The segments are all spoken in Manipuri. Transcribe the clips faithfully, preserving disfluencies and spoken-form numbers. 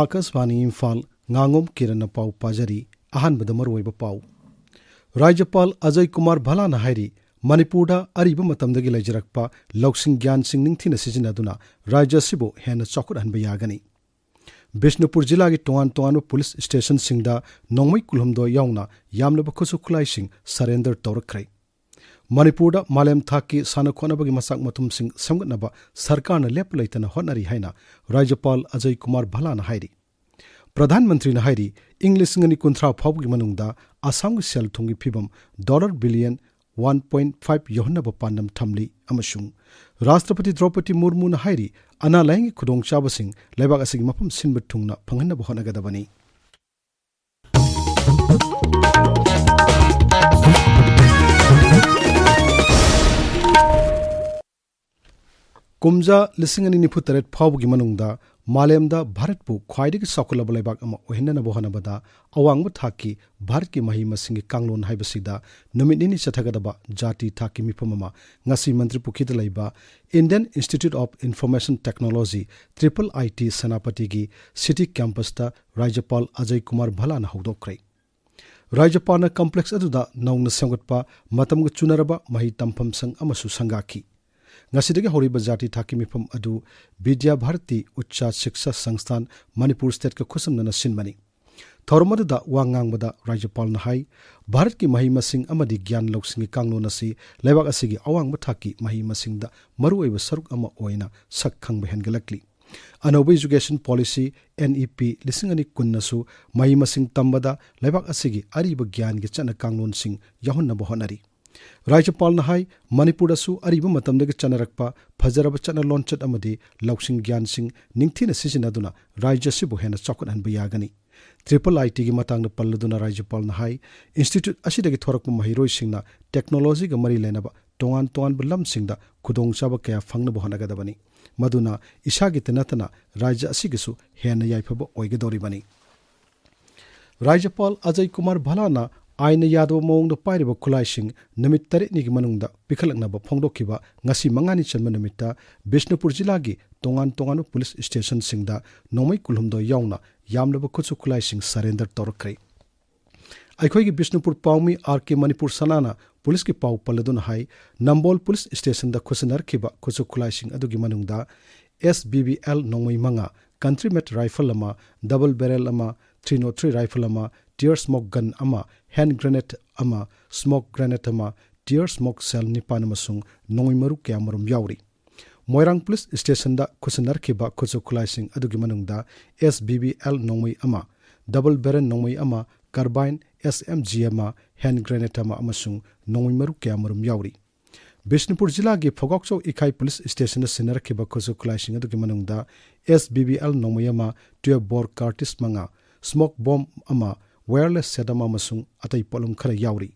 ꯑꯥꯀꯥꯁꯕꯥꯅꯤ ꯏꯝꯐꯥꯜ, ꯉꯥꯉꯣꯝ ꯀꯤꯔꯟꯅ ꯄꯥꯎ ꯄꯥꯖꯔꯤ꯫ ꯑꯍꯥꯟꯕꯗ ꯃꯔꯨꯑꯣꯏꯕ ꯄꯥꯎ꯫ ꯔꯥꯖ꯭ꯌꯄꯥꯜ ꯑꯖꯌ ꯀꯨꯃꯥꯔ ꯚꯜꯂꯥꯅ ꯍꯥꯏꯔꯤ, ꯃꯅꯤꯄꯨꯔꯗ ꯑꯔꯤꯕ ꯃꯇꯝꯗꯒꯤ ꯂꯩꯖꯔꯛꯄ ꯂꯧꯁꯤꯡ ꯒ꯭ꯌꯥꯟꯁꯤꯡ ꯅꯤꯡꯊꯤꯅ ꯁꯤꯖꯤꯟꯅꯗꯨꯅ ꯔꯥꯖ꯭ꯌ ꯑꯁꯤꯕꯨ ꯍꯦꯟꯅ ꯆꯥꯎꯈꯠꯍꯟꯕ ꯌꯥꯒꯅꯤ꯫ ꯕꯤꯁꯅꯨꯄꯨꯔ ꯖꯤꯂꯥꯒꯤ ꯇꯣꯉꯥꯟ ꯇꯣꯉꯥꯟꯕ ꯄꯨꯂꯤꯁ ꯁ꯭ꯇꯦꯁꯟꯁꯤꯡꯗ ꯅꯣꯡꯃꯩ ꯀꯨꯟꯍꯨꯝꯗꯣꯏ ꯌꯥꯎꯅ ꯌꯥꯝꯂꯕ ꯈꯨꯠꯁꯨ ꯈꯨꯠꯂꯥꯏꯁꯤꯡ ꯁꯔꯦꯟꯗꯔ ꯇꯧꯔꯛꯈ꯭ꯔꯦ꯫ ꯃꯅꯤꯄꯨꯔꯗ ꯃꯥꯂꯦꯝ ꯊꯥꯛꯀꯤ ꯁꯥꯟꯅ ꯈꯣꯠꯅꯕꯒꯤ ꯃꯆꯥꯛ ꯃꯊꯨꯝꯁꯤꯡ ꯁꯦꯝꯒꯠꯅꯕ ꯁꯔꯀꯥꯔꯅ ꯂꯦꯞꯄ ꯂꯩꯇꯅ ꯍꯣꯠꯅꯔꯤ ꯍꯥꯏꯅ ꯔꯥꯖ꯭ꯌꯄꯥꯜ ꯑꯖꯌ ꯀꯨꯃꯥꯔ ꯚꯜꯂꯥꯅ ꯍꯥꯏꯔꯤ꯫ ꯄ꯭ꯔꯙꯥꯟ ꯃꯟꯇ꯭ꯔꯤꯅ ꯍꯥꯏꯔꯤ, ꯏꯪ ꯂꯤꯁꯤꯡ ꯑꯅꯤ ꯀꯨꯟꯊ꯭ꯔꯥ ꯐꯥꯎꯕꯒꯤ ꯃꯅꯨꯡꯗ ꯑꯁꯥꯝꯒꯤ ꯁꯦꯜ ꯊꯨꯝꯒꯤ ꯐꯤꯕꯝ dollar billion one point five ꯌꯧꯍꯟꯅꯕ ꯄꯥꯟꯗꯝ ꯊꯝꯂꯤ ꯑꯃꯁꯨꯡ ꯔꯥꯁꯇ꯭ꯔꯄꯇꯤ ꯗ꯭ꯔꯧꯄꯗꯤ ꯃꯨꯔꯃꯨꯅ ꯍꯥꯏꯔꯤ, ꯑꯅꯥ ꯂꯥꯌꯦꯡꯒꯤ ꯈꯨꯗꯣꯡꯆꯥꯕꯁꯤꯡ ꯂꯩꯕꯥꯛ ꯑꯁꯤꯒꯤ ꯃꯐꯝ ꯁꯤꯟꯕ ꯊꯨꯡꯅ ꯐꯪꯍꯟꯅꯕ ꯍꯣꯠꯅꯒꯗꯕꯅꯤ꯫ ꯀꯨꯝꯖꯥ ꯂꯤꯁꯤꯡ ꯑꯅꯤ ꯅꯤꯐꯨ ꯇꯔꯦꯠ ꯐꯥꯎꯕꯒꯤ ꯃꯅꯨꯡꯗ ꯃꯥꯂꯦꯝꯗ ꯚꯥꯔꯠꯄꯨ ꯈ꯭ꯋꯥꯏꯗꯒꯤ ꯆꯥꯎꯈꯠꯂꯕ ꯂꯩꯕꯥꯛ ꯑꯃ ꯑꯣꯏꯍꯟꯅꯅꯕ ꯍꯣꯠꯅꯕꯗ ꯑꯋꯥꯡꯕ ꯊꯥꯛꯀꯤ ꯚꯥꯔꯠꯀꯤ ꯃꯍꯩ ꯃꯁꯤꯡꯒꯤ ꯀꯥꯡꯂꯣꯟ ꯍꯥꯏꯕꯁꯤꯗ ꯅꯨꯃꯤꯠ ꯅꯤꯅꯤ ꯆꯠꯊꯒꯗꯕ ꯖꯥꯇꯤ ꯊꯥꯛꯀꯤ ꯃꯤꯐꯝ ꯑꯃ ꯉꯁꯤ ꯃꯟꯇ꯭ꯔꯤ ꯄꯨꯈ꯭ꯔꯤꯗ ꯂꯩꯕ Indian Institute of Information Technology, triple I T, ꯁꯦꯅꯥꯄꯇꯤꯒꯤ ꯁꯤꯇꯤ ꯀꯦꯝꯄꯁꯇ ꯔꯥꯖ꯭ꯌꯄꯥꯜ ꯑꯖꯌ ꯀꯨꯃꯥꯔ ꯚꯜꯂꯥꯅ ꯍꯧꯗꯣꯛꯈ꯭ꯔꯦ꯫ ꯔꯥꯖ꯭ꯌꯄꯥꯜꯅ ꯀꯝꯄ꯭ꯂꯦꯛꯁ ꯑꯗꯨꯗ ꯅꯧꯅ ꯁꯦꯝꯒꯠꯄ ꯃꯇꯝꯒ ꯆꯨꯅꯔꯕ ꯃꯍꯩ ꯇꯝꯐꯝ ꯁꯪ ꯑꯃꯁꯨ ꯁꯪꯒꯥꯈꯤ꯫ ꯉꯁꯤꯗꯒꯤ ꯍꯧꯔꯤꯕ ꯖꯥꯇꯤ ꯊꯥꯛꯀꯤ ꯃꯤꯐꯝ ꯑꯗꯨ ꯕꯤꯗ꯭ꯌꯥ ꯚꯥꯔꯇꯤ ꯎꯆꯆ ꯁꯤꯛꯁꯥ ꯁꯪꯁꯊꯥꯟ ꯃꯅꯤꯄꯨꯔ ꯁ꯭ꯇꯦꯠꯀ ꯈꯨꯠꯁꯝꯅꯅ ꯁꯤꯟꯕꯅꯤ꯫ ꯊꯧꯔꯝ ꯑꯗꯨꯗ ꯋꯥ ꯉꯥꯡꯕꯗ ꯔꯥꯖ꯭ꯌꯄꯥꯜꯅ ꯍꯥꯏ, ꯚꯥꯔꯠꯀꯤ ꯃꯍꯩ ꯃꯁꯤꯡ ꯑꯃꯗꯤ ꯒ꯭ꯌꯥꯟ ꯂꯧꯁꯤꯡꯒꯤ ꯀꯥꯡꯂꯣꯟ ꯑꯁꯤ ꯂꯩꯕꯥꯛ ꯑꯁꯤꯒꯤ ꯑꯋꯥꯡꯕ ꯊꯥꯛꯀꯤ ꯃꯍꯩ ꯃꯁꯤꯡꯗ ꯃꯔꯨꯑꯣꯏꯕ ꯁꯔꯨꯛ ꯑꯃ ꯑꯣꯏꯅ ꯁꯛ ꯈꯪꯕ ꯍꯦꯟꯒꯠꯂꯛꯂꯤ꯫ ꯑꯅꯧꯕ ꯏꯖꯨꯀꯦꯁꯟ ꯄꯣꯂꯤꯁꯤ, ꯑꯦꯟ ꯏ ꯄꯤ, ꯂꯤꯁꯤꯡ ꯑꯅꯤ ꯀꯨꯟꯅꯁꯨ ꯃꯍꯩ ꯃꯁꯤꯡ ꯇꯝꯕꯗ ꯂꯩꯕꯥꯛ ꯑꯁꯤꯒꯤ ꯑꯔꯤꯕ ꯒ꯭ꯌꯥꯟꯒꯤ ꯆꯠꯅ ꯀꯥꯡꯂꯣꯟꯁꯤꯡ ꯌꯥꯎꯍꯟꯅꯕ ꯍꯣꯠꯅꯔꯤ꯫ ꯔꯥꯖ꯭ꯌꯄꯥꯜꯅ ꯍꯥꯏ, ꯃꯅꯤꯄꯨꯔꯗꯁꯨ ꯑꯔꯤꯕ ꯃꯇꯝꯗꯒꯤ ꯆꯠꯅꯔꯛꯄ ꯐꯖꯔꯕ ꯆꯠꯅ ꯂꯣꯟꯆꯠ ꯑꯃꯗꯤ ꯂꯧꯁꯤꯡ ꯒ꯭ꯌꯥꯟꯁꯤꯡ ꯅꯤꯡꯊꯤꯅ ꯁꯤꯖꯤꯟꯅꯗꯨꯅ ꯔꯥꯖ꯭ꯌ ꯑꯁꯤꯕꯨ ꯍꯦꯟꯅ ꯆꯥꯎꯈꯠꯍꯟꯕ ꯌꯥꯒꯅꯤ꯫ ꯇ꯭ꯔꯤꯄꯜ ꯑꯥꯏ ꯇꯤꯒꯤ ꯃꯇꯥꯡꯗ ꯄꯜꯂꯗꯨꯅ ꯔꯥꯖ꯭ꯌꯄꯥꯜꯅ ꯍꯥꯏ, ꯏꯟꯁꯇꯤꯇ꯭ꯌꯨꯠ ꯑꯁꯤꯗꯒꯤ ꯊꯣꯔꯛꯄ ꯃꯍꯩꯔꯣꯏꯁꯤꯡꯅ ꯇꯦꯛꯅꯣꯂꯣꯖꯤꯒ ꯃꯔꯤ ꯂꯩꯅꯕ ꯇꯣꯉꯥꯟ ꯇꯣꯉꯥꯟꯕ ꯂꯝꯁꯤꯡꯗ ꯈꯨꯗꯣꯡꯆꯥꯕ ꯀꯌꯥ ꯐꯪꯅꯕ ꯍꯣꯠꯅꯒꯗꯕꯅꯤ꯫ ꯃꯗꯨꯅ ꯏꯁꯥꯒꯤꯇ ꯅꯠꯇꯅ ꯔꯥꯖ꯭ꯌ ꯑꯁꯤꯒꯤꯁꯨ ꯍꯦꯟꯅ ꯌꯥꯏꯐꯕ ꯑꯣꯏꯒꯗꯧꯔꯤꯕꯅꯤ꯫ ꯔꯥꯖ꯭ꯌꯄꯥꯜ ꯑꯖꯌ ꯀꯨꯃꯥꯔ ꯚꯜꯂꯥꯅ ꯑꯥꯏꯟꯅ ꯌꯥꯗꯕ ꯃꯑꯣꯡꯗ ꯄꯥꯏꯔꯤꯕ ꯈꯨꯠꯂꯥꯏꯁꯤꯡ ꯅꯨꯃꯤꯠ ꯇꯔꯦꯠꯅꯤꯒꯤ ꯃꯅꯨꯡꯗ ꯄꯤꯈꯠꯂꯛꯅꯕ ꯐꯣꯡꯗꯣꯛꯈꯤꯕ ꯉꯁꯤ ꯃꯉꯥꯅꯤ ꯆꯟꯕ ꯅꯨꯃꯤꯠꯇ ꯕꯤꯁꯅꯨꯄꯨꯔ ꯖꯤꯂꯥꯒꯤ ꯇꯣꯉꯥꯟ ꯇꯣꯉꯥꯟꯕ ꯄꯨꯂꯤꯁ ꯁ꯭ꯇꯦꯁꯟꯁꯤꯡꯗ ꯅꯣꯡꯃꯩ ꯀꯨꯟꯍꯨꯝꯗꯣꯏ ꯌꯥꯎꯅ ꯌꯥꯝꯂꯕ ꯈꯨꯠꯁꯨ ꯈꯨꯠꯂꯥꯏꯁꯤꯡ ꯁꯔꯦꯟꯗꯔ ꯇꯧꯔꯛꯈ꯭ꯔꯦ꯫ ꯑꯩꯈꯣꯏꯒꯤ ꯕꯤꯁꯅꯨꯄꯨꯔ ꯄꯥꯎꯃꯤ ꯑꯥꯔ ꯀꯦ ꯃꯅꯤꯄꯨꯔ ꯁꯅꯥꯅ ꯄꯨꯂꯤꯁꯀꯤ ꯄꯥꯎ ꯄꯜꯂꯗꯨꯅ ꯍꯥꯏ, ꯅꯝꯕꯣꯜ ꯄꯨꯂꯤꯁ ꯁ꯭ꯇꯦꯁꯟꯗ ꯈꯨꯠꯁꯤꯟꯅꯔꯛꯈꯤꯕ ꯈꯨꯠꯁꯨ ꯈꯨꯠꯂꯥꯏꯁꯤꯡ ꯑꯗꯨꯒꯤ ꯃꯅꯨꯡꯗ ꯑꯦꯁ ꯕꯤ ꯕꯤ ꯑꯦꯜ ꯅꯣꯡꯃꯩ ꯃꯉꯥ, ꯀꯟꯇ꯭ꯔꯤ ꯃꯦꯠ ꯔꯥꯏꯐꯜ ꯑꯃ, ꯗꯕꯜ ꯕꯦꯔꯦꯜ ꯑꯃ, ꯊ꯭ꯔꯤ ꯅꯣꯠ ꯊ꯭ꯔꯤ ꯔꯥꯏꯐꯜ ꯑꯃ, ꯇꯤꯌꯔ ꯁ꯭ꯃꯣꯛ ꯒꯟ ꯑꯃ, ꯍꯦꯟ ꯒ꯭ꯔꯦꯅꯦꯗ ꯑꯃ, ꯁ꯭ꯃꯣꯛ ꯒ꯭ꯔꯦꯅꯦꯗ ꯑꯃ, ꯇꯤꯌꯔ ꯁ꯭ꯃꯣꯛ ꯁꯦꯜ ꯅꯤꯄꯥꯟ ꯑꯃꯁꯨꯡ ꯅꯣꯡꯃꯩ ꯃꯔꯨ ꯀꯌꯥꯃꯔꯨꯝ ꯌꯥꯎꯔꯤ꯫ ꯃꯣꯏꯔꯥꯡ ꯄꯨꯂꯤꯁ ꯁ꯭ꯇꯦꯁꯟꯗ ꯈꯨꯠꯁꯤꯟꯅꯔꯛꯈꯤꯕ ꯈꯨꯠꯁꯨ ꯈꯨꯠꯂꯥꯏꯁꯤꯡ ꯑꯗꯨꯒꯤ ꯃꯅꯨꯡꯗ ꯑꯦꯁ ꯕꯤ ꯕꯤ ꯑꯦꯜ ꯅꯣꯡꯃꯩ ꯑꯃ, ꯗꯕꯜ ꯕꯦꯔꯦꯜ ꯅꯣꯡꯃꯩ ꯑꯃ, ꯀꯥꯔꯕꯥꯏꯟ, ꯑꯦꯁ ꯑꯦꯝ ꯖꯤ ꯑꯃ, ꯍꯦꯟ ꯒ꯭ꯔꯦꯅꯦꯗ ꯑꯃ ꯑꯃꯁꯨꯡ ꯅꯣꯡꯃꯩ ꯃꯔꯨ ꯀꯌꯥꯃꯔꯨꯝ ꯌꯥꯎꯔꯤ꯫ ꯕꯤꯁꯅꯨꯄꯨꯔ ꯖꯤꯂꯥꯒꯤ ꯐꯧꯒꯥꯛꯆꯧ ꯏꯀꯥꯏ ꯄꯨꯂꯤꯁ ꯁ꯭ꯇꯦꯁꯟꯗ ꯁꯤꯟꯅꯔꯛꯈꯤꯕ ꯈꯨꯠꯁꯨ ꯈꯨꯠꯂꯥꯏꯁꯤꯡ ꯑꯗꯨꯒꯤ ꯃꯅꯨꯡꯗ ꯑꯦꯁ ꯕꯤ ꯕꯤ ꯑꯦꯜ ꯅꯣꯡꯃꯩ ꯑꯃ, ꯇꯨꯌꯦꯜꯐ ꯕꯣꯔ ꯀꯥꯔꯇꯤꯁ ꯃꯉꯥ, ꯁ꯭ꯃꯣꯛ ꯕꯣꯝ ꯑꯃ, ꯋꯥꯌꯔꯂꯦꯁ ꯁꯦꯠ ꯑꯃ ꯑꯃꯁꯨꯡ ꯑꯇꯩ ꯄꯣꯠꯂꯝ ꯈꯔ ꯌꯥꯎꯔꯤ꯫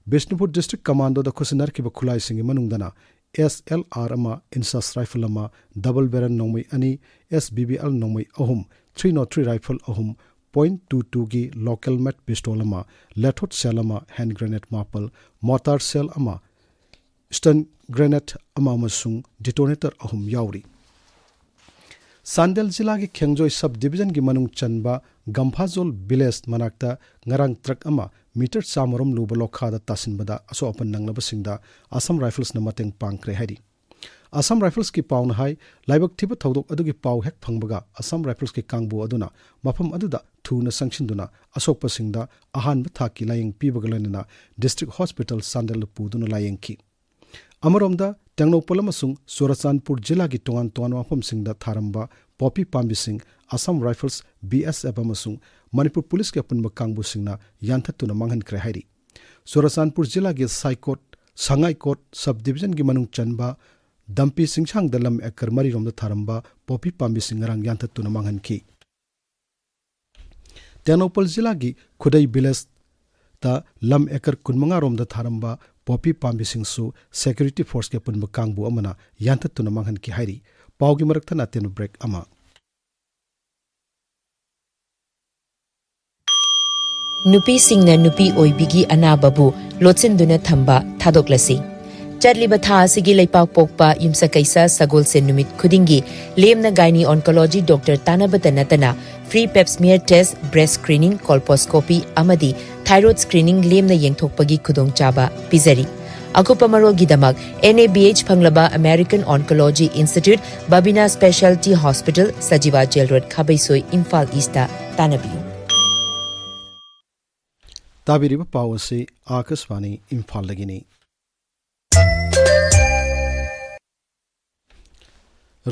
ꯕꯤꯁꯅꯨꯄꯨꯔ ꯗꯤꯁꯇ꯭ꯔꯤꯛ ꯀꯃꯥꯟꯗꯣꯗ ꯈꯨꯠꯁꯤꯟꯅꯔꯛꯈꯤꯕ ꯈꯨꯠꯂꯥꯏꯁꯤꯡꯒꯤ ꯃꯅꯨꯡꯗꯅ ꯑꯦꯁ ꯑꯦꯜ ꯑꯥꯔ ꯑꯃ, ꯏꯟꯁꯥꯁ ꯔꯥꯏꯐꯜ ꯑꯃ, ꯗꯕꯜ ꯕꯦꯔꯦꯜ ꯅꯣꯡꯃꯩ ꯑꯅꯤ, ꯑꯦꯁ ꯕꯤ ꯕꯤ ꯑꯦꯜ ꯅꯣꯡꯃꯩ ꯑꯍꯨꯝ, ꯊ꯭ꯔꯤ ꯅꯣꯠ ꯊ꯭ꯔꯤ ꯔꯥꯏꯐꯜ ꯑꯍꯨꯝ, ꯄꯣꯏꯟꯠ ꯇꯨ ꯇꯨꯒꯤ ꯂꯣꯀꯦꯜ ꯃꯦꯠ ꯄꯤꯁꯇꯣꯜ ꯑꯃ, ꯂꯦꯊꯣꯠ ꯁꯦꯜ ꯑꯃ, ꯍꯦꯟ ꯒ꯭ꯔꯦꯅꯦꯗ ꯃꯥꯄꯜ, ꯃꯣꯔꯇꯥꯔ ꯁꯦꯜ ꯑꯃ, ꯁ꯭ꯇꯟ ꯒ꯭ꯔꯦꯅꯦꯗ ꯑꯃ ꯑꯃꯁꯨꯡ ꯗꯤꯇꯣꯅꯦꯇꯔ ꯑꯍꯨꯝ ꯌꯥꯎꯔꯤ꯫ ꯆꯥꯟꯗꯦꯜ ꯖꯤꯂꯥꯒꯤ ꯈꯦꯡꯖꯣꯏ ꯁꯕ ꯗꯤꯕꯤꯖꯟꯒꯤ ꯃꯅꯨꯡ ꯆꯟꯕ ꯒꯝꯐꯥꯖꯣꯜ ꯚꯤꯂꯦꯖ ꯃꯅꯥꯛꯇ ꯉꯔꯥꯡ ꯇ꯭ꯔꯛ ꯑꯃ ꯃꯤꯇꯔ ꯆꯥꯝꯃꯔꯣꯝ ꯂꯨꯕ ꯂꯣꯈꯥꯗ ꯇꯥꯁꯤꯟꯕꯗ ꯑꯁꯣꯛ ꯑꯄꯟ ꯅꯪꯂꯕꯁꯤꯡꯗ ꯑꯁꯥꯝ ꯔꯥꯏꯐꯜꯁꯅ ꯃꯇꯦꯡ ꯄꯥꯡꯈ꯭ꯔꯦ ꯍꯥꯏꯔꯤ꯫ ꯑꯁꯥꯝ ꯔꯥꯏꯐꯜꯁꯀꯤ ꯄꯥꯎꯅ ꯍꯥꯏ, ꯂꯥꯏꯕꯛ ꯊꯤꯕ ꯊꯧꯗꯣꯛ ꯑꯗꯨꯒꯤ ꯄꯥꯎ ꯍꯦꯛ ꯐꯪꯕꯒ ꯑꯁꯥꯝ ꯔꯥꯏꯐꯜꯁꯀꯤ ꯀꯥꯡꯕꯨ ꯑꯗꯨꯅ ꯃꯐꯝ ꯑꯗꯨꯗ ꯊꯨꯅ ꯆꯪꯁꯤꯟꯗꯨꯅ ꯑꯁꯣꯛꯄꯁꯤꯡꯗ ꯑꯍꯥꯟꯕ ꯊꯥꯛꯀꯤ ꯂꯥꯌꯦꯡ ꯄꯤꯕꯒ ꯂꯣꯏꯅꯅ ꯗꯤꯁꯇ꯭ꯔꯤꯛ ꯍꯣꯁꯄꯤꯇꯥꯜ ꯆꯥꯟꯗꯦꯜꯗ ꯄꯨꯗꯨꯅ ꯂꯥꯌꯦꯡꯈꯤ꯫ ꯑꯃꯔꯣꯝꯗ, ꯇꯦꯡꯅꯧꯄꯜ ꯑꯃꯁꯨꯡ ꯆꯨꯔꯆꯥꯟꯄꯨꯔ ꯖꯤꯂꯥꯒꯤ ꯇꯣꯉꯥꯟ ꯇꯣꯉꯥꯟꯕ ꯃꯐꯝꯁꯤꯡꯗ ꯊꯥꯔꯝꯕ ꯄꯣꯄꯤ ꯄꯥꯝꯕꯤꯁꯤꯡ ꯑꯁꯥꯝ ꯔꯥꯏꯐꯜꯁ, ꯕꯤ ꯑꯦꯁ ꯑꯦꯐ ꯑꯃꯁꯨꯡ ꯃꯅꯤꯄꯨꯔ ꯄꯨꯂꯤꯁꯀꯤ ꯑꯄꯨꯟꯕ ꯀꯥꯡꯕꯨꯁꯤꯡꯅ ꯌꯥꯟꯊꯠꯇꯨꯅ ꯃꯥꯡꯍꯟꯈ꯭ꯔꯦ ꯍꯥꯏꯔꯤ꯫ ꯆꯨꯔꯆꯥꯟꯄꯨꯔ ꯖꯤꯂꯥꯒꯤ ꯁꯥꯏꯀꯣꯠ, ꯁꯉꯥꯏꯀꯣꯠ ꯁꯕ ꯗꯤꯕꯤꯖꯟꯒꯤ ꯃꯅꯨꯡ ꯆꯟꯕ ꯗꯝꯄꯤ ꯆꯤꯡꯁꯥꯡꯗ ꯂꯝ ꯑꯦꯀꯔ ꯃꯔꯤꯔꯣꯝꯗ ꯊꯥꯔꯝꯕ ꯄꯣꯄꯤ ꯄꯥꯝꯕꯤꯁꯤꯡ ꯉꯔꯥꯡ ꯌꯥꯟꯊꯠꯇꯨꯅ ꯃꯥꯡꯍꯟꯈꯤ꯫ ꯇꯦꯡꯅꯧꯄꯜ ꯖꯤꯂꯥꯒꯤ ꯈꯨꯗꯩ ꯚꯤꯂꯦꯖꯇ ꯂꯝ ꯑꯦꯀꯔ ꯀꯨꯟꯃꯉꯥ ꯔꯣꯝꯗ ꯊꯥꯔꯝꯕ ꯄꯣꯄꯤ ꯄꯥꯝꯕꯤꯁꯤꯡꯁꯨ ꯁꯦꯀ꯭ꯌꯨꯔꯤꯇꯤ ꯐꯣꯔꯁꯀꯤ ꯑꯄꯨꯟꯕ ꯀꯥꯡꯕꯨ ꯑꯃꯅ ꯌꯥꯟꯊꯠꯇꯨꯅ ꯃꯥꯡꯍꯟꯈꯤ ꯍꯥꯏꯔꯤ꯫ ꯄꯥꯎꯒꯤ ꯃꯔꯛꯇ ꯅꯥꯇꯦꯟꯕ ꯕ꯭ꯔꯦꯛ ꯑꯃ꯫ ꯅꯨꯄꯤꯁꯤꯡꯅ ꯅꯨꯄꯤ ꯑꯣꯏꯕꯤꯒꯤ ꯑꯅꯥꯕꯕꯨ ꯂꯣꯠꯁꯤꯟꯗꯨꯅ ꯊꯝꯕ ꯊꯥꯗꯣꯛꯂꯁꯤ꯫ ꯆꯠꯂꯤꯕ ꯊꯥ ꯑꯁꯤꯒꯤ ꯂꯩꯄꯥꯛ ꯄꯣꯛꯄ ꯌꯨꯝꯁꯀꯩꯁ ꯁꯒꯣꯜꯁꯦꯟ ꯅꯨꯃꯤꯠ ꯈꯨꯗꯤꯡꯒꯤ ꯂꯦꯝꯅ gynae oncology doctor ꯇꯥꯟꯅꯕꯇ ꯅꯠꯇꯅ free pap smear test, breast screening, colposcopy ꯑꯃꯗꯤ thyroid screening ꯂꯦꯝꯅ ꯌꯦꯡꯊꯣꯛꯄꯒꯤ ꯈꯨꯗꯣꯡꯆꯥꯕ ꯄꯤꯖꯔꯤ꯫ ꯑꯀꯨꯞꯄ ꯃꯔꯣꯜꯒꯤꯗꯃꯛ N A B H ꯐꯪꯂꯕ American Oncology Institute, Babina Specialty Hospital, Sajiwa Jail Road, Khabeisoi, Imphal east ꯇꯥꯟꯅꯕꯤꯌꯨ꯫ ꯇꯥꯕꯤꯔꯤꯕ ꯄꯥꯎ ꯑꯁꯤ ꯑꯥꯀꯥꯁꯕꯥꯅꯤ ꯏꯝꯐꯥꯜꯗꯒꯤꯅꯤ꯫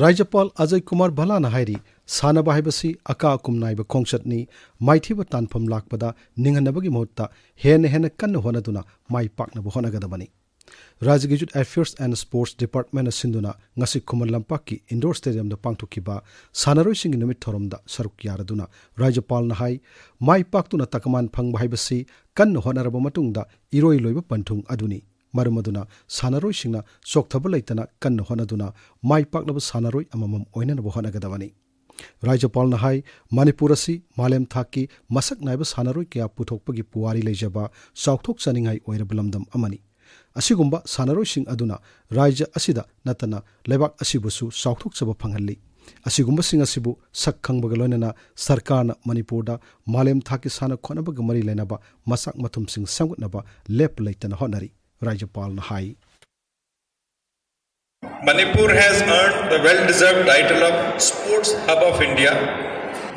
ꯔꯥꯖ꯭ꯌꯄꯥꯜ ꯑꯖꯌ ꯀꯨꯃꯥꯔ ꯚꯜꯂꯥꯅ ꯍꯥꯏꯔꯤ, ꯁꯥꯟꯅꯕ ꯍꯥꯏꯕꯁꯤ ꯑꯀꯥ ꯑꯀꯨꯝ ꯅꯥꯏꯕ ꯈꯣꯡꯆꯠꯅꯤ, ꯃꯥꯏꯊꯤꯕ ꯇꯥꯟꯐꯝ ꯂꯥꯛꯄꯗ ꯅꯤꯡꯍꯟꯅꯕꯒꯤ ꯃꯍꯨꯠꯇ ꯍꯦꯟꯅ ꯍꯦꯟꯅ ꯀꯟꯅ ꯍꯣꯠꯅꯗꯨꯅ ꯃꯥꯏ ꯄꯥꯛꯅꯕ ꯍꯣꯠꯅꯒꯗꯕꯅꯤ꯫ ꯔꯥꯖ꯭ꯌꯒꯤ Youth Affairs and Sports Department ꯁꯤꯟꯗꯨꯅ ꯉꯁꯤ ꯈꯨꯃꯟ ꯂꯝꯄꯥꯛꯀꯤ indoor stadiumꯗ ꯄꯥꯡꯊꯣꯛꯈꯤꯕ ꯁꯥꯟꯅꯔꯣꯏꯁꯤꯡꯒꯤ ꯅꯨꯃꯤꯠ ꯊꯧꯔꯝꯗ ꯁꯔꯨꯛ ꯌꯥꯔꯗꯨꯅ ꯔꯥꯖ꯭ꯌꯄꯥꯜꯅ ꯍꯥꯏ, ꯃꯥꯏ ꯄꯥꯛꯇꯨꯅ ꯇꯀꯃꯥꯟ ꯐꯪꯕ ꯍꯥꯏꯕꯁꯤ ꯀꯟꯅ ꯍꯣꯠꯅꯔꯕ ꯃꯇꯨꯡꯗ ꯏꯔꯣꯏ ꯂꯣꯏꯕ ꯄꯟꯊꯨꯡ ꯑꯗꯨꯅꯤ꯫ ꯃꯔꯝ ꯑꯗꯨꯅ ꯁꯥꯟꯅꯔꯣꯏꯁꯤꯡꯅ ꯆꯣꯛꯊꯕ ꯂꯩꯇꯅ ꯀꯟꯅ ꯍꯣꯠꯅꯗꯨꯅ ꯃꯥꯏ ꯄꯥꯛꯂꯕ ꯁꯥꯟꯅꯔꯣꯏ ꯑꯃꯃꯝ ꯑꯣꯏꯅꯅꯕ ꯍꯣꯠꯅꯒꯗꯕꯅꯤ꯫ ꯔꯥꯖ꯭ꯌꯄꯥꯜꯅ ꯍꯥꯏ, ꯃꯅꯤꯄꯨꯔ ꯑꯁꯤ ꯃꯥꯂꯦꯝ ꯊꯥꯛꯀꯤ ꯃꯁꯛ ꯅꯥꯏꯕ ꯁꯥꯟꯅꯔꯣꯏ ꯀꯌꯥ ꯄꯨꯊꯣꯛꯄꯒꯤ ꯄꯨꯋꯥꯔꯤ ꯂꯩꯖꯕ ꯆꯥꯎꯊꯣꯛꯆꯅꯤꯡꯉꯥꯏ ꯑꯣꯏꯔꯕ ꯂꯝꯗꯝ ꯑꯃꯅꯤ꯫ ꯑꯁꯤꯒꯨꯝꯕ ꯁꯥꯟꯅꯔꯣꯏꯁꯤꯡ ꯑꯗꯨꯅ ꯔꯥꯖ꯭ꯌ ꯑꯁꯤꯗ ꯅꯠꯇꯅ ꯂꯩꯕꯥꯛ ꯑꯁꯤꯕꯨꯁꯨ ꯆꯥꯎꯊꯣꯛꯆꯕ ꯐꯪꯍꯜꯂꯤ꯫ ꯑꯁꯤꯒꯨꯝꯕꯁꯤꯡ ꯑꯁꯤꯕꯨ ꯁꯛ ꯈꯪꯕꯒ ꯂꯣꯏꯅꯅ ꯁꯔꯀꯥꯔꯅ ꯃꯅꯤꯄꯨꯔꯗ ꯃꯥꯂꯦꯝ ꯊꯥꯛꯀꯤ ꯁꯥꯟꯅ ꯈꯣꯠꯅꯕꯒ ꯃꯔꯤ ꯂꯩꯅꯕ ꯃꯆꯥꯛ ꯃꯊꯨꯝꯁꯤꯡ ꯁꯦꯝꯒꯠꯅꯕ ꯂꯦꯞꯄ ꯂꯩꯇꯅ ꯍꯣꯠꯅꯔꯤ꯫ ꯔꯥꯖ꯭ꯌꯄꯥꯜꯅ ꯍꯥꯏ꯫ Manipur has earned the well-deserved title of Sports Hub of India.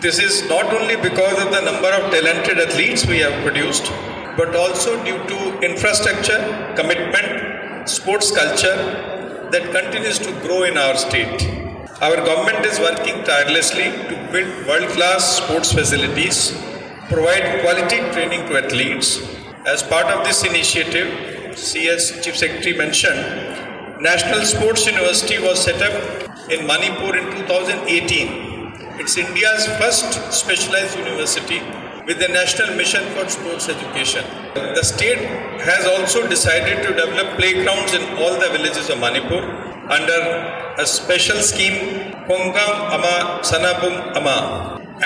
This is not only because of the number of talented athletes we have produced, but also due to infrastructure, commitment, sports culture that continues to grow in our state. Our government is working tirelessly to build world-class sports facilities, provide quality training to athletes. As part of this initiative, C S Chief Secretary mentioned, National Sports University was set up in Manipur in two thousand eighteen. It's India's first specialized university with the National Mission for Sports Education. The state has also decided to develop playgrounds in all the villages of Manipur under a special scheme, Khonggam Ama Sanabung Ama,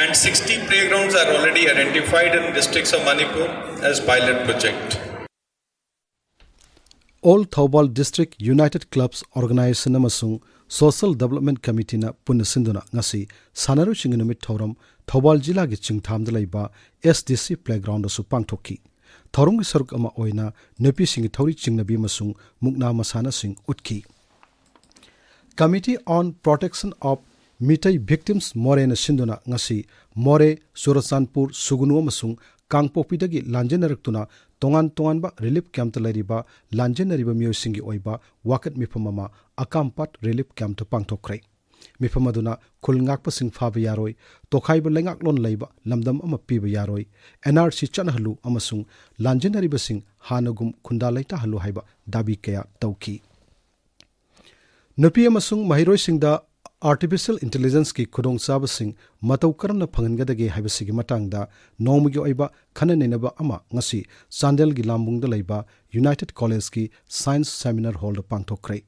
and sixty playgrounds are already identified in districts of Manipur as pilot project. All Thoubal District United Clubs Organization ꯑꯃꯁꯨꯡ Social Development Committeeꯅ ꯄꯨꯟꯅ ꯁꯤꯟꯗꯨꯅ ꯉꯁꯤ ꯁꯥꯟꯅꯔꯣꯏꯁꯤꯡꯒꯤ ꯅꯨꯃꯤꯠ ꯊꯧꯔꯝ ꯊꯧꯕꯥꯜ ꯖꯤꯂꯥꯒꯤ ꯆꯤꯡꯊꯥꯝꯗ ꯂꯩꯕ S D C playgroundꯗꯁꯨ ꯄꯥꯡꯊꯣꯛꯈꯤ꯫ ꯊꯧꯔꯝꯒꯤ ꯁꯔꯨꯛ ꯑꯃ ꯑꯣꯏꯅ ꯅꯨꯄꯤꯁꯤꯡꯒꯤ ꯊꯧꯔꯤ ꯆꯤꯡꯅꯕꯤ ꯑꯃꯁꯨꯡ ꯃꯨꯛꯅꯥ ꯃꯁꯥꯟꯅꯁꯤꯡ ꯎꯠꯈꯤ꯫ Committee on Protection of Meitei Victims ꯃꯣꯔꯦꯅ ꯁꯤꯟꯗꯨꯅ ꯉꯁꯤ ꯃꯣꯔꯦ, ꯆꯨꯔꯆꯥꯟꯄꯨꯔ, ꯁꯨꯒꯨꯅꯨ ꯑꯃꯁꯨꯡ ꯀꯥꯡꯄꯣꯛꯄꯤꯗꯒꯤ ꯂꯥꯟꯖꯦꯟꯅꯔꯛꯇꯨꯅ ꯇꯣꯉꯥꯟ ꯇꯣꯉꯥꯟꯕ relief campꯇ ꯂꯩꯔꯤꯕ ꯂꯥꯟꯖꯦꯟꯅꯔꯤꯕ ꯃꯤꯑꯣꯏꯁꯤꯡꯒꯤ ꯑꯣꯏꯕ ꯋꯥꯀꯠ ꯃꯤꯐꯝ ꯑꯃ ꯑꯀꯥꯝꯄꯥꯠ relief campꯇ ꯄꯥꯡꯊꯣꯛꯈ꯭ꯔꯦ꯫ ꯃꯤꯐꯝ ꯑꯗꯨꯅ ꯈꯨꯜ ꯉꯥꯛꯄꯁꯤꯡ ꯐꯥꯕ ꯌꯥꯔꯣꯏ, ꯇꯣꯈꯥꯏꯕ ꯂꯩꯉꯥꯛꯂꯣꯟ ꯂꯩꯕ ꯂꯝꯗꯝ ꯑꯃ ꯄꯤꯕ ꯌꯥꯔꯣꯏ, N R C ꯆꯠꯅꯍꯜꯂꯨ ꯑꯃꯁꯨꯡ ꯂꯥꯟꯖꯦꯟꯅꯔꯤꯕꯁꯤꯡ ꯍꯥꯟꯅꯒꯨꯝ ꯈꯨꯟꯗꯥ ꯂꯩꯇꯥꯍꯜꯂꯨ ꯍꯥꯏꯕ ꯗꯥꯕꯤ ꯀꯌꯥ ꯇꯧꯈꯤ꯫ ꯅꯨꯄꯤ ꯑꯃꯁꯨꯡ ꯃꯍꯩꯔꯣꯏꯁꯤꯡꯗ Artificial Intelligenceꯀꯤ ꯈꯨꯗꯣꯡꯆꯥꯕꯁꯤꯡ ꯃꯇꯧ ꯀꯔꯝꯅ ꯐꯪꯍꯟꯒꯗꯒꯦ ꯍꯥꯏꯕꯁꯤꯒꯤ ꯃꯇꯥꯡꯗ ꯅꯣꯡꯃꯒꯤ ꯑꯣꯏꯕ ꯈꯟꯅ ꯅꯩꯅꯕ ꯑꯃ ꯉꯁꯤ ꯆꯥꯟꯗꯦꯜꯒꯤ ꯂꯥꯝꯕꯨꯡꯗ ꯂꯩꯕ United Collegeꯀꯤ Science Seminar Hallꯗ ꯄꯥꯡꯊꯣꯛꯈ꯭ꯔꯦ꯫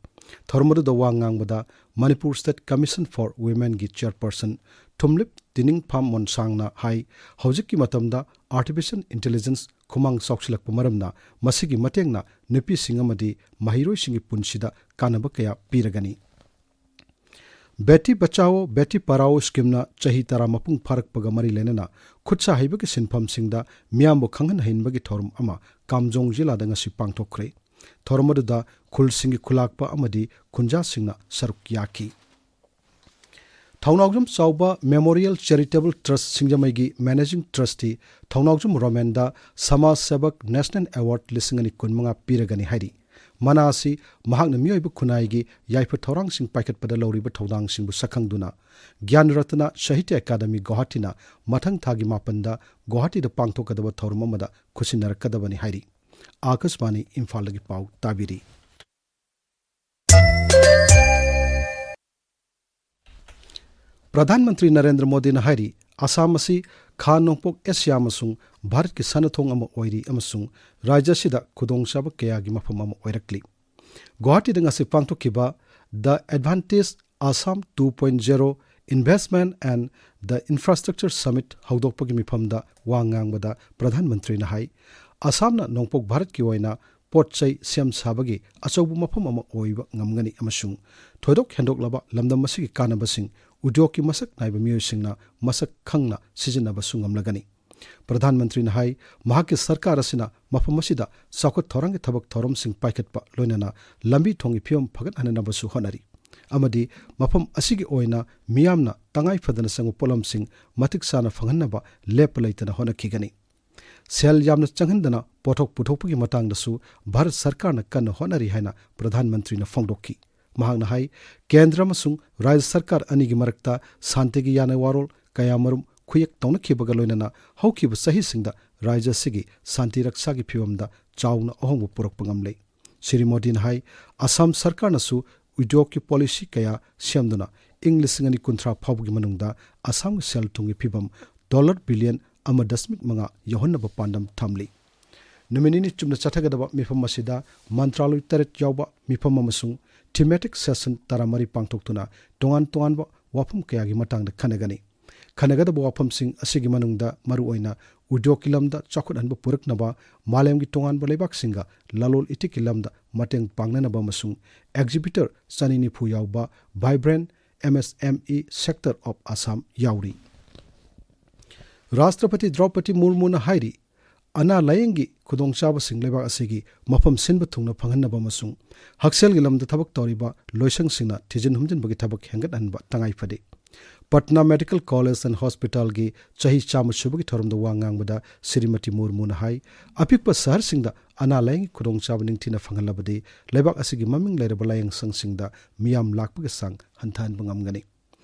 ꯊꯧꯔꯝ ꯑꯗꯨꯗ ꯋꯥ ꯉꯥꯡꯕꯗ Manipur State Commission for Womenꯒꯤ chairperson ꯊꯨꯝꯂꯤꯞ ꯇꯤꯅꯤꯡꯐꯥꯝ ꯃꯣꯟꯁꯥꯡꯅ ꯍꯥꯏ, ꯍꯧꯖꯤꯛꯀꯤ ꯃꯇꯝꯗ Artificial Intelligence ꯈꯨꯃꯥꯡ ꯆꯥꯎꯁꯤꯜꯂꯛꯄ ꯃꯔꯝꯅ ꯃꯁꯤꯒꯤ ꯃꯇꯦꯡꯅ ꯅꯨꯄꯤꯁꯤꯡ ꯑꯃꯗꯤ ꯃꯍꯩꯔꯣꯏꯁꯤꯡꯒꯤ ꯄꯨꯟꯁꯤꯗ ꯀꯥꯟꯅꯕ ꯀꯌꯥ ꯄꯤꯔꯒꯅꯤ꯫ ꯕꯦꯇꯤ ꯕꯆꯥꯑꯣ, ꯕꯦꯇꯤ ꯄꯔꯥꯑꯣ schemeꯅ ꯆꯍꯤ ꯇꯔꯥ ꯃꯄꯨꯡ ꯐꯥꯔꯛꯄꯒ ꯃꯔꯤ ꯂꯩꯅꯅ ꯈꯨꯠꯁꯥ ꯍꯩꯕꯒꯤ ꯁꯤꯟꯐꯝꯁꯤꯡꯗ ꯃꯤꯌꯥꯝꯕꯨ ꯈꯪꯍꯟꯍꯟꯕꯒꯤ ꯊꯧꯔꯝ ꯑꯃ ꯀꯥꯝꯖꯣꯡ ꯖꯤꯂꯥꯗ ꯉꯁꯤ ꯄꯥꯡꯊꯣꯛꯈ꯭ꯔꯦ꯫ ꯊꯧꯔꯝ ꯑꯗꯨꯗ ꯈꯨꯜꯁꯤꯡꯒꯤ ꯈꯨꯂꯥꯛꯄ ꯑꯃꯗꯤ ꯈꯨꯟꯖꯥꯁꯤꯡꯅ ꯁꯔꯨꯛ ꯌꯥꯈꯤ꯫ ꯊꯧꯅꯥꯎꯖꯝ ꯆꯥꯎꯕ Memorial Charitable Trust ꯁꯤꯡꯖꯃꯩꯒꯤ Managing Trustee ꯊꯧꯅꯥꯎꯖꯝ ꯔꯣꯃꯦꯟꯗ ꯁꯃꯥꯖ ꯁꯦꯕꯛ National Award ꯂꯤꯁꯤꯡ ꯑꯅꯤ ꯀꯨꯟꯃꯉꯥ ꯄꯤꯔꯒꯅꯤ ꯍꯥꯏꯔꯤ꯫ ꯃꯅꯥ ꯑꯁꯤ ꯃꯍꯥꯛꯅ ꯃꯤꯑꯣꯏꯕ ꯈꯨꯟꯅꯥꯏꯒꯤ ꯌꯥꯏꯐ ꯊꯧꯔꯥꯡꯁꯤꯡ ꯄꯥꯏꯈꯠꯄꯗ ꯂꯧꯔꯤꯕ ꯊꯧꯗꯥꯡꯁꯤꯡꯕꯨ ꯁꯛꯈꯪꯗꯨꯅ ꯒ꯭ꯌꯥꯟ ꯔꯠꯅ ꯁꯥꯍꯤꯇ꯭ꯌ ꯑꯦꯀꯥꯗꯃꯤ ꯒꯨꯋꯥꯍꯥꯇꯤꯅ ꯃꯊꯪ ꯊꯥꯒꯤ ꯃꯥꯄꯟꯗ ꯒꯨꯋꯥꯍꯥꯇꯤꯗ ꯄꯥꯡꯊꯣꯛꯀꯗꯕ ꯊꯧꯔꯝ ꯑꯃꯗ ꯈꯨꯠꯁꯤꯟꯅꯔꯛꯀꯗꯕꯅꯤ ꯍꯥꯏꯔꯤ꯫ ꯑꯥꯀꯥꯁꯕꯥꯅꯤ ꯏꯝꯐꯥꯜꯗꯒꯤ ꯄꯥꯎ ꯇꯥꯕꯤꯔꯤ꯫ ꯄ꯭ꯔꯙꯥꯟ ꯃꯟꯇ꯭ꯔꯤ ꯅꯔꯦꯟꯗ꯭ꯔ ꯃꯣꯗꯤꯅ ꯍꯥꯏꯔꯤ, ꯑꯁꯥꯝ ꯑꯁꯤ ꯈꯥ ꯅꯣꯡꯄꯣꯛ ꯑꯦꯁꯤꯌꯥ ꯑꯃꯁꯨꯡ ꯚꯥꯔꯠꯀꯤ ꯁꯥꯟꯅꯊꯣꯡ ꯑꯃ ꯑꯣꯏꯔꯤ ꯑꯃꯁꯨꯡ ꯔꯥꯖ꯭ꯌ ꯑꯁꯤꯗ ꯈꯨꯗꯣꯡꯆꯥꯕ ꯀꯌꯥꯒꯤ ꯃꯐꯝ ꯑꯃ ꯑꯣꯏꯔꯛꯂꯤ꯫ ꯒꯨꯋꯥꯍꯥꯇꯤꯗ ꯉꯁꯤ ꯄꯥꯡꯊꯣꯛꯈꯤꯕ The Advantage Assam two point zero Investment and the Infrastructure Summit ꯍꯧꯗꯣꯛꯄꯒꯤ ꯃꯤꯐꯝꯗ ꯋꯥ ꯉꯥꯡꯕꯗ ꯄ꯭ꯔꯙꯥꯟ ꯃꯟꯇ꯭ꯔꯤꯅ ꯍꯥꯏ, ꯑꯁꯥꯝꯅ ꯅꯣꯡꯄꯣꯛ ꯚꯥꯔꯠꯀꯤ ꯑꯣꯏꯅ ꯄꯣꯠ ꯆꯩ ꯁꯦꯝ ꯁꯥꯕꯒꯤ ꯑꯆꯧꯕ ꯃꯐꯝ ꯑꯃ ꯑꯣꯏꯕ ꯉꯝꯒꯅꯤ ꯑꯃꯁꯨꯡ ꯊꯣꯏꯗꯣꯛ ꯍꯦꯟꯗꯣꯛꯂꯕ ꯂꯝꯗꯝ ꯑꯁꯤꯒꯤ ꯀꯥꯟꯅꯕꯁꯤꯡ ꯎꯗ꯭ꯌꯣꯒꯀꯤ ꯃꯁꯛ ꯅꯥꯏꯕ ꯃꯤꯑꯣꯏꯁꯤꯡꯅ ꯃꯁꯛ ꯈꯪꯅ ꯁꯤꯖꯤꯟꯅꯕꯁꯨ ꯉꯝꯂꯒꯅꯤ꯫ ꯄ꯭ꯔꯙꯥꯟ ꯃꯟꯇ꯭ꯔꯤꯅ ꯍꯥꯏ, ꯃꯍꯥꯛꯀꯤ ꯁꯔꯀꯥꯔ ꯑꯁꯤꯅ ꯃꯐꯝ ꯑꯁꯤꯗ ꯆꯥꯎꯈꯠ ꯊꯧꯔꯥꯡꯒꯤ ꯊꯕꯛ ꯊꯧꯔꯝꯁꯤꯡ ꯄꯥꯏꯈꯠꯄ ꯂꯣꯏꯅꯅ ꯂꯝꯕꯤ ꯊꯣꯡꯒꯤ ꯐꯤꯕꯝ ꯐꯒꯠꯍꯟꯅꯅꯕꯁꯨ ꯍꯣꯠꯅꯔꯤ ꯑꯃꯗꯤ ꯃꯐꯝ ꯑꯁꯤꯒꯤ ꯑꯣꯏꯅ ꯃꯤꯌꯥꯝꯅ ꯇꯉꯥꯏ ꯐꯗꯅ ꯆꯪꯕ ꯄꯣꯠꯂꯝꯁꯤꯡ ꯃꯇꯤꯛ ꯆꯥꯅ ꯐꯪꯍꯟꯅꯕ ꯂꯦꯞꯄ ꯂꯩꯇꯅ ꯍꯣꯠꯅꯈꯤꯒꯅꯤ꯫ ꯁꯦꯜ ꯌꯥꯝꯅ ꯆꯪꯍꯟꯗꯅ ꯄꯣꯠꯊꯣꯛ ꯄꯨꯊꯣꯛꯄꯒꯤ ꯃꯇꯥꯡꯗꯁꯨ ꯚꯥꯔꯠ ꯁꯔꯀꯥꯔꯅ ꯀꯟꯅ ꯍꯣꯠꯅꯔꯤ ꯍꯥꯏꯅ ꯄ꯭ꯔꯙꯥꯟ ꯃꯟꯇ꯭ꯔꯤꯅ ꯐꯣꯡꯗꯣꯛꯈꯤ꯫ ꯃꯍꯥꯛꯅ ꯍꯥꯏ, ꯀꯦꯟꯗ꯭ꯔ ꯑꯃꯁꯨꯡ ꯔꯥꯖ꯭ꯌ ꯁꯔꯀꯥꯔ ꯑꯅꯤꯒꯤ ꯃꯔꯛꯇ ꯁꯥꯟꯇꯤꯒꯤ ꯌꯥꯅ ꯋꯥꯔꯣꯜ ꯀꯌꯥꯃꯔꯨꯝ ꯈꯨꯌꯦꯛ ꯇꯧꯅꯈꯤꯕꯒ ꯂꯣꯏꯅꯅ ꯍꯧꯈꯤꯕ ꯆꯍꯤꯁꯤꯡꯗ ꯔꯥꯖ꯭ꯌ ꯑꯁꯤꯒꯤ ꯁꯥꯟꯇꯤ ꯔꯛꯁꯥꯒꯤ ꯐꯤꯕꯝꯗ ꯆꯥꯎꯅ ꯑꯍꯣꯡꯕ ꯄꯨꯔꯛꯄ ꯉꯝꯂꯦ꯫ ꯁ꯭ꯔꯤ ꯃꯣꯗꯤꯅ ꯍꯥꯏ, ꯑꯁꯥꯝ ꯁꯔꯀꯥꯔꯅꯁꯨ ꯎꯗ꯭ꯌꯣꯒꯀꯤ ꯄꯣꯂꯤꯁꯤ ꯀꯌꯥ ꯁꯦꯝꯗꯨꯅ ꯏꯪ ꯂꯤꯁꯤꯡ ꯑꯅꯤ ꯀꯨꯟꯊ꯭ꯔꯥ ꯐꯥꯎꯕꯒꯤ ꯃꯅꯨꯡꯗ ꯑꯁꯥꯝꯒꯤ ꯁꯦꯜ ꯊꯨꯝꯒꯤ ꯐꯤꯕꯝ ꯗꯣꯂꯔ ꯕꯤꯂꯤꯌꯟ ꯑꯃ ꯗꯁꯃꯤꯛ ꯃꯉꯥ ꯌꯧꯍꯟꯅꯕ ꯄꯥꯟꯗꯝ ꯊꯝꯂꯤ꯫ ꯅꯨꯃꯤꯠ ꯅꯤꯅꯤ ꯆꯨꯞꯅ ꯆꯠꯊꯒꯗꯕ ꯃꯤꯐꯝ ꯑꯁꯤꯗ ꯃꯟꯇ꯭ꯔꯥꯂꯣꯏ ꯇꯔꯦꯠ ꯌꯥꯎꯕ ꯃꯤꯐꯝ ꯑꯃꯁꯨꯡ thematic session ꯇꯔꯥꯃꯔꯤ ꯄꯥꯡꯊꯣꯛꯇꯨꯅ ꯇꯣꯉꯥꯟ ꯇꯣꯉꯥꯟꯕ ꯋꯥꯐꯝ ꯀꯌꯥꯒꯤ ꯃꯇꯥꯡꯗ ꯈꯟꯅꯒꯅꯤ꯫ ꯈꯟꯅꯒꯗꯕ ꯋꯥꯐꯝꯁꯤꯡ ꯑꯁꯤꯒꯤ ꯃꯅꯨꯡꯗ ꯃꯔꯨꯑꯣꯏꯅ ꯎꯗ꯭ꯌꯣꯒꯀꯤ ꯂꯝꯗ ꯆꯥꯎꯈꯠꯍꯟꯕ ꯄꯨꯔꯛꯅꯕ, ꯃꯥꯂꯦꯝꯒꯤ ꯇꯣꯉꯥꯟꯕ ꯂꯩꯕꯥꯛꯁꯤꯡꯒ ꯂꯂꯣꯟ ꯏꯇꯤꯛꯀꯤ ꯂꯝꯗ ꯃꯇꯦꯡ ꯄꯥꯡꯅꯅꯕ ꯑꯃꯁꯨꯡ exhibitor ꯆꯅꯤ ꯅꯤꯐꯨ ꯌꯥꯎꯕ vibrant M S M E sector of Assam ꯌꯥꯎꯔꯤ꯫ ꯔꯥꯁꯇ꯭ꯔꯄꯇꯤ ꯗ꯭ꯔꯧꯄꯗꯤ ꯃꯨꯔꯃꯨꯅ ꯍꯥꯏꯔꯤ, ꯑꯅꯥ ꯂꯥꯌꯦꯡꯒꯤ ꯈꯨꯗꯣꯡꯆꯥꯕꯁꯤꯡ ꯂꯩꯕꯥꯛ ꯑꯁꯤꯒꯤ ꯃꯐꯝ ꯁꯤꯟꯕ ꯊꯨꯡꯅ ꯐꯪꯍꯟꯅꯕ ꯑꯃꯁꯨꯡ ꯍꯛꯁꯦꯜꯒꯤ ꯂꯝꯗ ꯊꯕꯛ ꯇꯧꯔꯤꯕ ꯂꯣꯏꯁꯪꯁꯤꯡꯅ ꯊꯤꯖꯤꯟ ꯍꯨꯝꯖꯤꯟꯕꯒꯤ ꯊꯕꯛ ꯍꯦꯟꯒꯠꯍꯟꯕ ꯇꯉꯥꯏ ꯐꯗꯦ꯫ ꯄꯠꯅꯥ Medical College and Hospitalꯒꯤ ꯆꯍꯤ ꯆꯥꯝꯃ ꯁꯨꯕꯒꯤ ꯊꯧꯔꯝꯗ ꯋꯥ ꯉꯥꯡꯕꯗ ꯁ꯭ꯔꯤꯃꯇꯤ ꯃꯨꯔꯃꯨꯅ ꯍꯥꯏ, ꯑꯄꯤꯛꯄ ꯁꯍꯔꯁꯤꯡꯗ ꯑꯅꯥ ꯂꯥꯌꯦꯡꯒꯤ ꯈꯨꯗꯣꯡꯆꯥꯕ ꯅꯤꯡꯊꯤꯅ ꯐꯪꯍꯜꯂꯕꯗꯤ ꯂꯩꯕꯥꯛ ꯑꯁꯤꯒꯤ ꯃꯃꯤꯡ ꯂꯩꯔꯕ ꯂꯥꯌꯦꯡꯁꯪꯁꯤꯡꯗ ꯃꯤꯌꯥꯝ ꯂꯥꯛꯄꯒꯤ ꯆꯥꯡ ꯍꯟꯊꯍꯟꯕ ꯉꯝꯒꯅꯤ꯫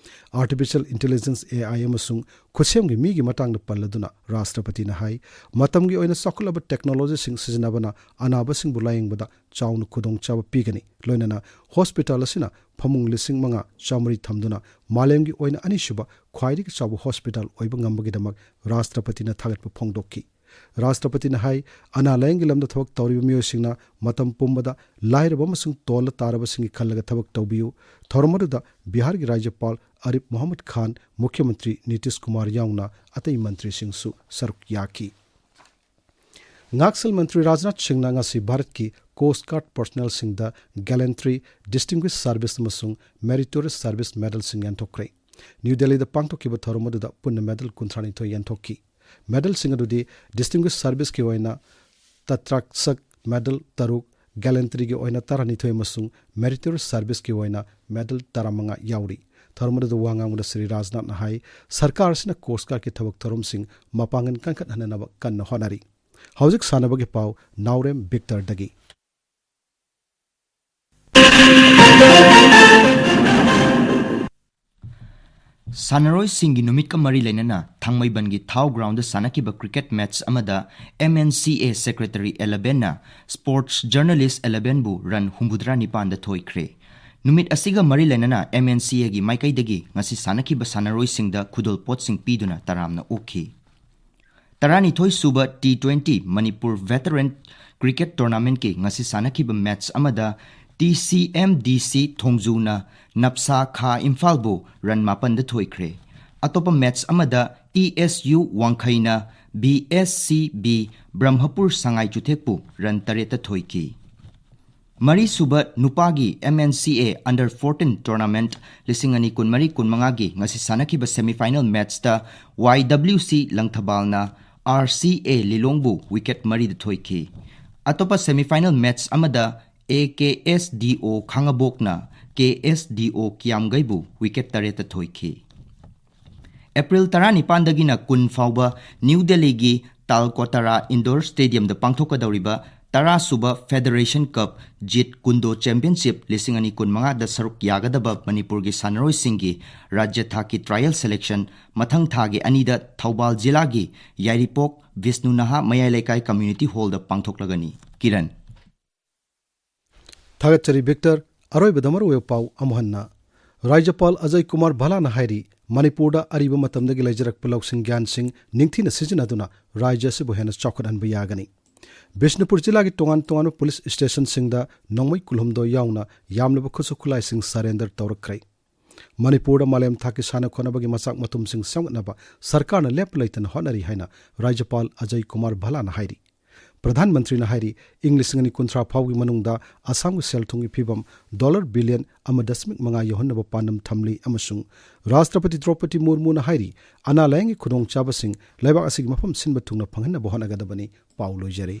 Artificial Intelligence, A I, ꯑꯃꯁꯨꯡ ꯈꯨꯠꯁꯦꯝꯒꯤ ꯃꯤꯒꯤ ꯃꯇꯥꯡꯗ ꯄꯜꯂꯗꯨꯅ ꯔꯥꯁꯇ꯭ꯔꯄꯇꯤꯅ ꯍꯥꯏ, ꯃꯇꯝꯒꯤ ꯑꯣꯏꯅ ꯆꯥꯎꯈꯠꯂꯕ ꯇꯦꯛꯅꯣꯂꯣꯖꯤꯁꯤꯡ ꯁꯤꯖꯤꯟꯅꯕꯅ ꯑꯅꯥꯕꯁꯤꯡꯕꯨ ꯂꯥꯌꯦꯡꯕꯗ ꯆꯥꯎꯅ ꯈꯨꯗꯣꯡꯆꯥꯕ ꯄꯤꯒꯅꯤ, ꯂꯣꯏꯅꯅ ꯍꯣꯁꯄꯤꯇꯥꯜ ꯑꯁꯤꯅ ꯐꯃꯨꯡ ꯂꯤꯁꯤꯡ ꯃꯉꯥ ꯆꯥꯃꯔꯤ ꯊꯝꯗꯨꯅ ꯃꯥꯂꯦꯝꯒꯤ ꯑꯣꯏꯅ ꯑꯅꯤꯁꯨꯕ ꯈ꯭ꯋꯥꯏꯗꯒꯤ ꯆꯥꯎꯕ ꯍꯣꯁꯄꯤꯇꯥꯜ ꯑꯣꯏꯕ ꯉꯝꯕꯒꯤꯗꯃꯛ ꯔꯥꯁꯇ꯭ꯔꯄꯇꯤꯅ ꯊꯥꯒꯠꯄ ꯐꯣꯡꯗꯣꯛꯈꯤ꯫ ꯔꯥꯁꯇ꯭ꯔꯄꯇꯤꯅ ꯍꯥꯏ, ꯑꯅꯥ ꯂꯥꯌꯦꯡꯒꯤ ꯂꯝꯗ ꯊꯕꯛ ꯇꯧꯔꯤꯕ ꯃꯤꯑꯣꯏꯁꯤꯡꯅ ꯃꯇꯝ ꯄꯨꯝꯕꯗ ꯂꯥꯏꯔꯕ ꯑꯃꯁꯨꯡ ꯇꯣꯜꯂ ꯇꯥꯔꯕꯁꯤꯡꯒꯤ ꯈꯜꯂꯒ ꯊꯕꯛ ꯇꯧꯕꯤꯌꯨ꯫ ꯊꯧꯔꯝ ꯑꯗꯨꯗ ꯕꯤꯍꯥꯔꯒꯤ ꯔꯥꯖ꯭ꯌꯄꯥꯜ ꯑꯔꯤꯐ ꯃꯣꯍꯝꯃꯗ ꯈꯥꯟ, ꯃꯨꯈ꯭ꯌ ꯃꯟꯇ꯭ꯔꯤ ꯅꯤꯇꯤꯁ ꯀꯨꯃꯥꯔ ꯌꯥꯎꯅ ꯑꯇꯩ ꯃꯟꯇ꯭ꯔꯤꯁꯤꯡꯁꯨ ꯁꯔꯨꯛ ꯌꯥꯈꯤ꯫ ꯉꯥꯛꯁꯦꯜ ꯃꯟꯇ꯭ꯔꯤ ꯔꯥꯖꯅꯥꯊ ꯁꯤꯡꯅ ꯉꯁꯤ ꯚꯥꯔꯠꯀꯤ Coast Guard personnelꯁꯤꯡꯗ Gallantry, Distinguished Service ꯑꯃꯁꯨꯡ Meritorious Service Medalꯁꯤꯡ ꯌꯦꯟꯊꯣꯛꯈ꯭ꯔꯦ꯫ ꯅ꯭ꯌꯨ ꯗꯦꯜꯂꯤꯗ ꯄꯥꯡꯊꯣꯛꯈꯤꯕ ꯊꯧꯔꯝ ꯑꯗꯨꯗ ꯄꯨꯟꯅ medal ꯀꯨꯟꯊ꯭ꯔꯥꯅꯤꯊꯣꯏ ꯌꯦꯟꯊꯣꯛꯈꯤ꯫ Medalꯁꯤꯡ ꯑꯗꯨꯗꯤ Distinguished Serviceꯀꯤ ꯑꯣꯏꯅ Tatsrak Medal ꯇꯔꯨꯛ, Gallantryꯒꯤ ꯑꯣꯏꯅ ꯇꯔꯥꯅꯤꯊꯣꯏ ꯑꯃꯁꯨꯡ Meritorious Serviceꯀꯤ ꯑꯣꯏꯅ medal ꯇꯔꯥꯃꯉꯥ ꯌꯥꯎꯔꯤ꯫ ꯊꯧꯔꯝ ꯑꯗꯨꯗ ꯋꯥ ꯉꯥꯡꯕꯗ ꯁ꯭ꯔꯤ ꯔꯥꯖꯅꯥꯊꯅ ꯍꯥꯏ, ꯁꯔꯀꯥꯔ ꯑꯁꯤꯅ Coast Guardꯀꯤ ꯊꯕꯛ ꯊꯧꯔꯝꯁꯤꯡ ꯃꯄꯥꯡꯒꯜ ꯀꯟꯈꯠꯍꯟꯅꯅꯕ ꯀꯟꯅ ꯍꯣꯠꯅꯔꯤ꯫ ꯍꯧꯖꯤꯛ ꯁꯥꯟꯅꯕꯒꯤ ꯄꯥꯎ ꯅꯥꯎꯔꯦꯝ ꯕꯤꯛꯇꯔꯗꯒꯤ꯫ ꯁꯥꯟꯅꯔꯣꯏꯁꯤꯡꯒꯤ ꯅꯨꯃꯤꯠꯀ ꯃꯔꯤ ꯂꯩꯅꯅ ꯊꯥꯡꯃꯩꯕꯟꯒꯤ ꯊꯥꯎ groundꯗ ꯁꯥꯟꯅꯈꯤꯕ cricket match ꯑꯃꯗ M N C A secretary elevenꯅ sports journalist elevenꯕꯨ run ꯍꯨꯝꯐꯨꯇꯔꯥ ꯅꯤꯄꯥꯟꯗ ꯊꯣꯏꯈ꯭ꯔꯦ꯫ ꯅꯨꯃꯤꯠ ꯑꯁꯤꯒ ꯃꯔꯤ ꯂꯩꯅꯅ M N C Aꯒꯤ ꯃꯥꯏꯀꯩꯗꯒꯤ ꯉꯁꯤ ꯁꯥꯟꯅꯈꯤꯕ ꯁꯥꯟꯅꯔꯣꯏꯁꯤꯡꯗ ꯈꯨꯗꯣꯜꯄꯣꯠꯁꯤꯡ ꯄꯤꯗꯨꯅ ꯇꯔꯥꯝꯅ ꯑꯣꯛꯈꯤ꯫ ꯇꯔꯥꯅꯤꯊꯣꯏ ꯁꯨꯕ T twenty Manipur Veteran Cricket Tournamentꯀꯤ ꯉꯁꯤ ꯁꯥꯟꯅꯈꯤꯕ match ꯑꯃꯗ T C M D C ꯊꯣꯡꯖꯨꯅ ꯅꯞꯁꯥ ꯈꯥ ꯏꯝꯐꯥꯜꯕꯨ run ꯃꯥꯄꯟꯗ ꯊꯣꯏꯈ꯭ꯔꯦ꯫ ꯑꯇꯣꯞꯄ match ꯑꯃꯗ E S U ꯋꯥꯡꯈꯩꯅ B S C B Brahmapur ꯁꯉꯥꯏ ꯆꯨꯊꯦꯛꯄꯨ run ꯇꯔꯦꯠꯇ ꯊꯣꯏꯈꯤ꯫ ꯃꯔꯤꯁꯨꯕ ꯅꯨꯄꯥꯒꯤ M N C A Under fourteen Tournament ꯂꯤꯁꯤꯡ ꯑꯅꯤ ꯀꯨꯟꯃꯔꯤ ꯀꯨꯟꯃꯉꯥꯒꯤ ꯉꯁꯤ ꯁꯥꯟꯅꯈꯤꯕ semifinal matchꯇ Y W C ꯂꯪꯊꯕꯥꯜꯅ R C A ꯂꯤꯂꯣꯡꯕꯨ wicket ꯃꯔꯤꯗ ꯊꯣꯏꯈꯤ꯫ ꯑꯇꯣꯞꯄ semifinal match ꯑꯃꯗ A K S D O ꯈꯥꯡꯉꯕꯣꯛꯅ K S D O ꯀꯤꯌꯥꯝꯒꯩꯕꯨ wicket ꯇꯔꯦꯠꯇ ꯊꯣꯏꯈꯤ꯫ ꯑꯦꯄ꯭ꯔꯤꯜ ꯇꯔꯥꯅꯤꯄꯥꯟꯗꯒꯤꯅ ꯀꯨꯟ ꯐꯥꯎꯕ ꯅ꯭ꯌꯨ ꯗꯦꯜꯂꯤꯒꯤ ꯇꯥꯜꯀꯣꯇꯔꯥ Indoor Stadiumꯗ ꯄꯥꯡꯊꯣꯛꯀꯗꯧꯔꯤꯕ ꯇꯔꯥꯁꯨꯕ Federation Cup Jeet Kune Do Championship ꯂꯤꯁꯤꯡ ꯑꯅꯤ ꯀꯨꯟꯃꯉꯥꯗ ꯁꯔꯨꯛ ꯌꯥꯒꯗꯕ ꯃꯅꯤꯄꯨꯔꯒꯤ ꯁꯥꯟꯅꯔꯣꯏꯁꯤꯡꯒꯤ ꯔꯥꯖ꯭ꯌ ꯊꯥꯛꯀꯤ trial selection ꯃꯊꯪ ꯊꯥꯒꯤ ꯑꯅꯤꯗ ꯊꯧꯕꯥꯜ ꯖꯤꯂꯥꯒꯤ ꯌꯥꯏꯔꯤꯄꯣꯛ ꯕꯤꯁꯅꯨ ꯅꯍꯥ ꯃꯌꯥꯏ ꯂꯩꯀꯥꯏ Community Hallꯗ ꯄꯥꯡꯊꯣꯛꯂꯒꯅꯤ꯫ ꯀꯤꯔꯟ꯫ ꯊꯥꯒꯠꯆꯔꯤ ꯕꯤꯛꯇꯔ꯫ ꯑꯔꯣꯏꯕꯗ ꯃꯔꯨꯑꯣꯏꯕ ꯄꯥꯎ ꯑꯃꯨꯛ ꯍꯟꯅ꯫ ꯔꯥꯖ꯭ꯌꯄꯥꯜ ꯑꯖꯌ ꯀꯨꯃꯥꯔ ꯚꯜꯂꯥꯅ ꯍꯥꯏꯔꯤ, ꯃꯅꯤꯄꯨꯔꯗ ꯑꯔꯤꯕ ꯃꯇꯝꯗꯒꯤ ꯂꯩꯖꯔꯛꯄ ꯂꯧꯁꯤꯡ ꯒ꯭ꯌꯥꯟꯁꯤꯡ ꯅꯤꯡꯊꯤꯅ ꯁꯤꯖꯤꯟꯅꯗꯨꯅ ꯔꯥꯖ꯭ꯌ ꯑꯁꯤꯕꯨ ꯍꯦꯟꯅ ꯆꯥꯎꯈꯠꯍꯟꯕ ꯌꯥꯒꯅꯤ꯫ ꯕꯤꯁꯅꯨꯄꯨꯔ ꯖꯤꯂꯥꯒꯤ ꯇꯣꯉꯥꯟ ꯇꯣꯉꯥꯟꯕ ꯄꯨꯂꯤꯁ ꯁ꯭ꯇꯦꯁꯟꯁꯤꯡꯗ ꯅꯣꯡꯃꯩ ꯀꯨꯜꯍꯨꯝꯗꯣꯏ ꯌꯥꯎꯅ ꯌꯥꯝꯂꯕ ꯈꯨꯠꯁꯨ ꯈꯨꯠꯂꯥꯏꯁꯤꯡ surrender ꯇꯧꯔꯛꯈ꯭ꯔꯦ꯫ ꯃꯅꯤꯄꯨꯔꯗ ꯃꯥꯂꯦꯝ ꯊꯥꯛꯀꯤ ꯁꯥꯟꯅ ꯈꯣꯠꯅꯕꯒꯤ ꯃꯆꯥꯛ ꯃꯊꯨꯝꯁꯤꯡ ꯁꯦꯝꯒꯠꯅꯕ ꯁꯔꯀꯥꯔꯅ ꯂꯦꯞꯄ ꯂꯩꯇꯅ ꯍꯣꯠꯅꯔꯤ ꯍꯥꯏꯅ ꯔꯥꯖ꯭ꯌꯄꯥꯜ ꯑꯖꯌ ꯀꯨꯃꯥꯔ ꯚꯜꯂꯥꯅ ꯍꯥꯏꯔꯤ꯫ ꯄ꯭ꯔꯙꯥꯟ ꯃꯟꯇ꯭ꯔꯤꯅ ꯍꯥꯏꯔꯤ, ꯏꯪ ꯂꯤꯁꯤꯡ ꯑꯅꯤ ꯀꯨꯟꯊ꯭ꯔꯥ ꯐꯥꯎꯒꯤ ꯃꯅꯨꯡꯗ ꯑꯁꯥꯝꯒꯤ ꯁꯦꯜ ꯊꯨꯝꯒꯤ ꯐꯤꯕꯝ ꯗꯣꯂꯔ ꯕꯤꯂꯤꯌꯟ ꯑꯃ ꯗꯁꯃꯤꯛ ꯃꯉꯥ ꯌꯧꯍꯟꯅꯕ ꯄꯥꯟꯗꯝ ꯊꯝꯂꯤ ꯑꯃꯁꯨꯡ ꯔꯥꯁꯇ꯭ꯔꯄꯇꯤ ꯗ꯭ꯔꯧꯄꯗꯤ ꯃꯨꯔꯃꯨꯅ ꯍꯥꯏꯔꯤ, ꯑꯅꯥ ꯂꯥꯌꯦꯡꯒꯤ ꯈꯨꯗꯣꯡꯆꯥꯕꯁꯤꯡ ꯂꯩꯕꯥꯛ ꯑꯁꯤꯒꯤ ꯃꯐꯝ ꯁꯤꯟꯕ ꯊꯨꯡꯅ ꯐꯪꯍꯟꯅꯕ ꯍꯣꯠꯅꯒꯗꯕꯅꯤ꯫ ꯄꯥꯎ ꯂꯣꯏꯖꯔꯦ꯫